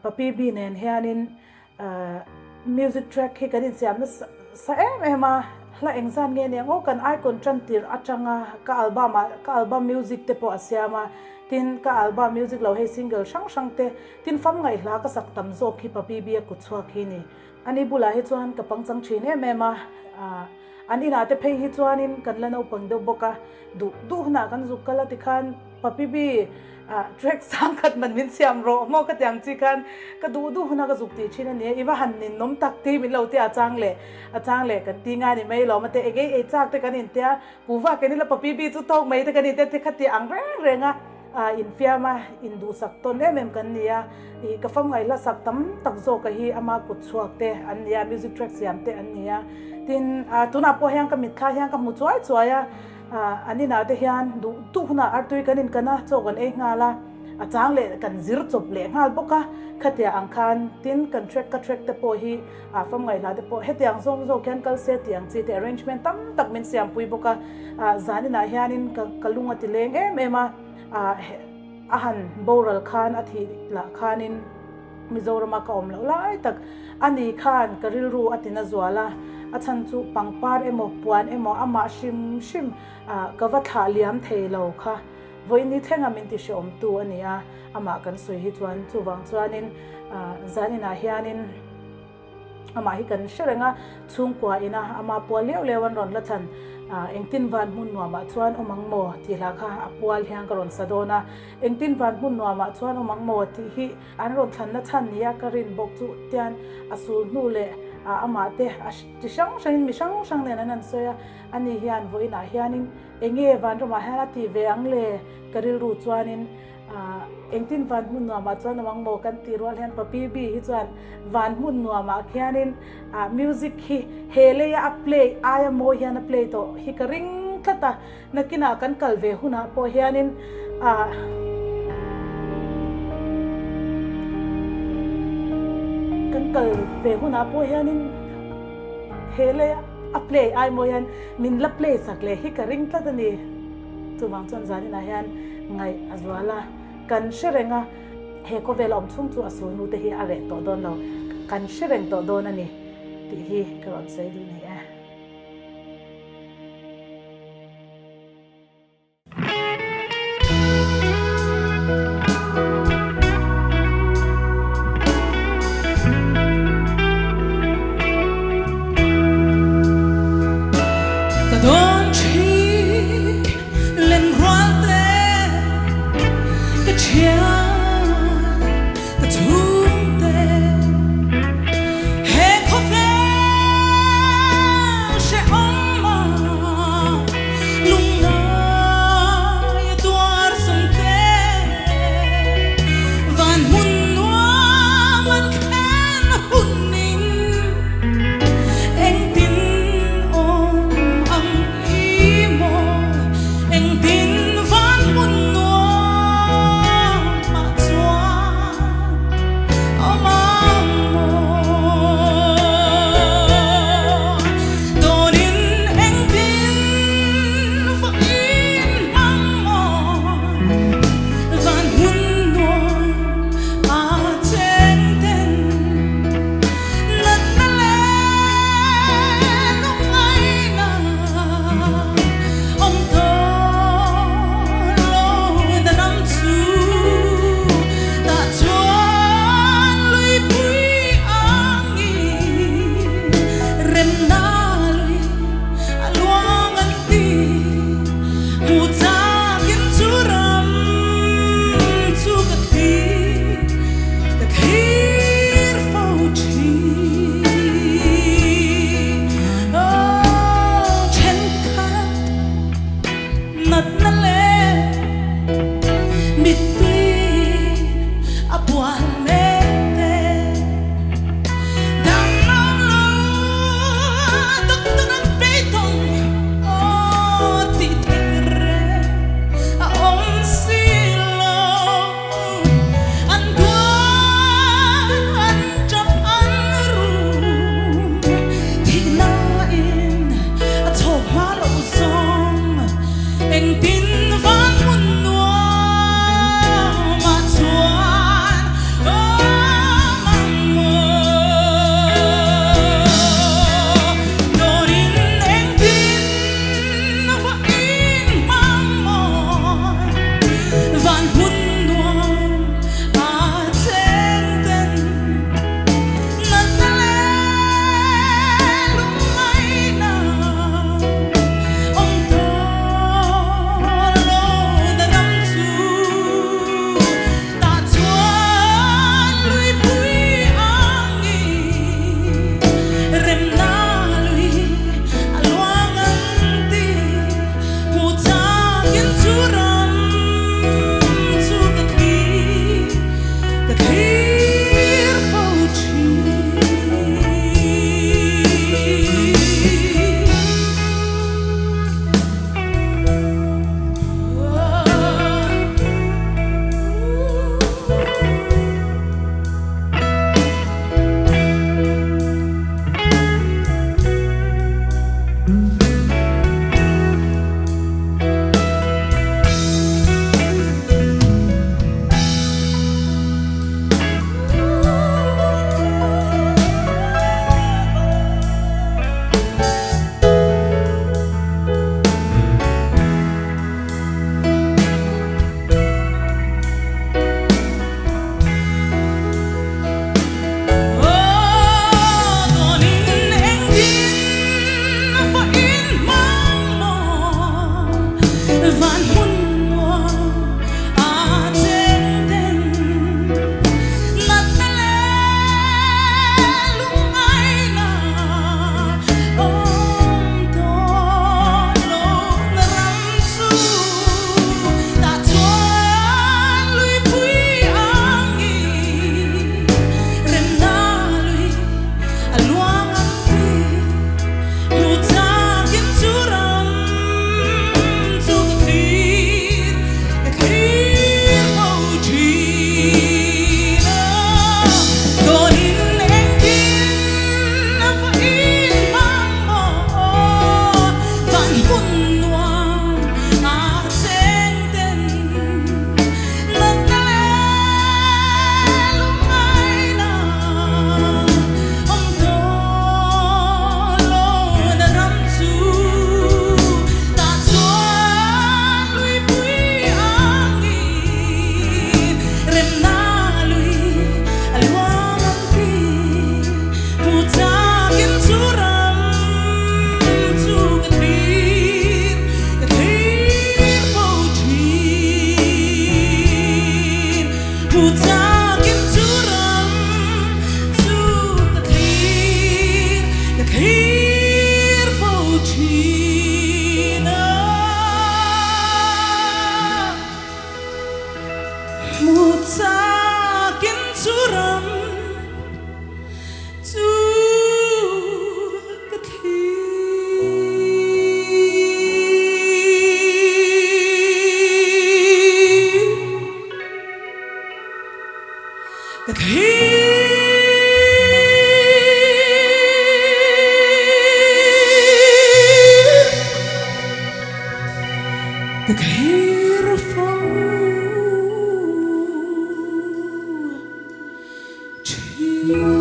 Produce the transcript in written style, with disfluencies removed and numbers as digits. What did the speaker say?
Papi B nen hianin music track hi kan insiam nasa em em a, hla engzan nge nia ngawt kan icon tan tirh atanga ka album ah ka album music te pawh a siam a, tin ka album music lo hei single hrang hrang te tin fam ngaih hla ka sak tam zawk hi Papi B a kut chhuak hi ni. Ani bulah hi chuan ka pangchang thin em em a, an inah te phei hi chuanin kan la naupang deuh bawk a, duh duh hunah kan zuk kal a tikhan Papi B track sang khat man min siam rawh maw ka ti ang chi khan ka duh duh huna ka zuk tih thin a nia, i va han ninawm tak ti min lo tia a chang leh a chang leh kan ti ngai ni mai lawm a te eng ei ei chak te kan intia kuhva ken ila Papi B chu tawk mai te kan intia ti kha ti ang reng reng a. Infiam a, induhsak tawn em em kan ni a, ih ka fam ngaihla sak tam tak zawk a hi ama kut chhuak te an ni a, music track siam te an ni a, tin tunah pawh hian ka mitthla hian ka hmu chuai chuai a, an inah te hian duh duh hunah artui kan inkan a, chaw kan ei nghal a, a chang leh kan zir chawp leh nghal bawk a, khatia ang khan tin kan track ka track te pawh hi fam ngaihla te pawh hetiang zawng zawk hian kal se tih ang chi te arrangement tam tak min siam pui bawk a. Zaninah hianin ka lung a ti leng em em a, a han boral khan a thih lah khanin Mizorama ka awm loh lai tak a ni khan ka rilru a ti na zual a, a chhan chu pangpar emaw puan emaw amah hrim hrim ka va thlah liam thei lo kha vawiin ni thlenga min ti hreawmtu a ni a, amah kan sawi hi chuan chuvang chuanin zaninah hianin. Amah hi kan hre reng a, chhungkua ina ama pual leuh leuh an rawn la thlan, engtin van hmun nuamah chuan awm ang maw tih hla kha a pual hian ka rawn sa dawn a, engtin van hmun nuamah chuan awm ang maw tih hi an rawn thlanna chhan nia ka rin bawk chu tian a sul hnu leh amah te a ti hrang hrangin mi hrang hrang nen an han sawi a, ani hian vawiinah hianin enge vanramah hian a tih ve ang le ka rilru chuanin. Engtin van hmun nuamah chuan awm ang maw kan tih rual hian Papi B hi chuan van hmun nuamah khianin music hi he leia a play aia mawi hian a play tawh hi ka ring tlat a, nakinah kan kal ve hunah pawh hianin kan kal ve hunah pawh hianin he leia a play aia mawi hian min la play sak leh hi ka ring tlat a ni. Chuvang chuan zaninah hian ngaih a zual a, kan hre reng a, he khawvel a awm chhung chu a sulnu te hi a reh tawh dawn lo, kan hre reng tawh dawn a ni tih hi ka rawn sawi duh ni e. Ka dawn thin lenrual te ka thian ka chhungte he khawvel hrehawm a lungngai a tuar sawm te van hmun nuam an khen hunin Engtin awm ang i maw? Engtin van hmun nuam ah chuan awm ang maw? Dawnin engtin va in hmang maw? Van hmun nuam a cheng ten. Natna leh lungngaihna awm tawh lo na ram chu tah chuan luipui angin remna lui a luang an ti. Hmu chakin chu ram chu ka thi ka thlir fo thin. Aw thenkhat natna leh mittui a bual mek te dang lo lo doctor an beidawng aw tih theih reng a awm si lo. An duar an tap an rum thihnain a chhawk hma loh zawng engtin van hmun nuamah chuan. Ka thlir Ka thlir fo thin.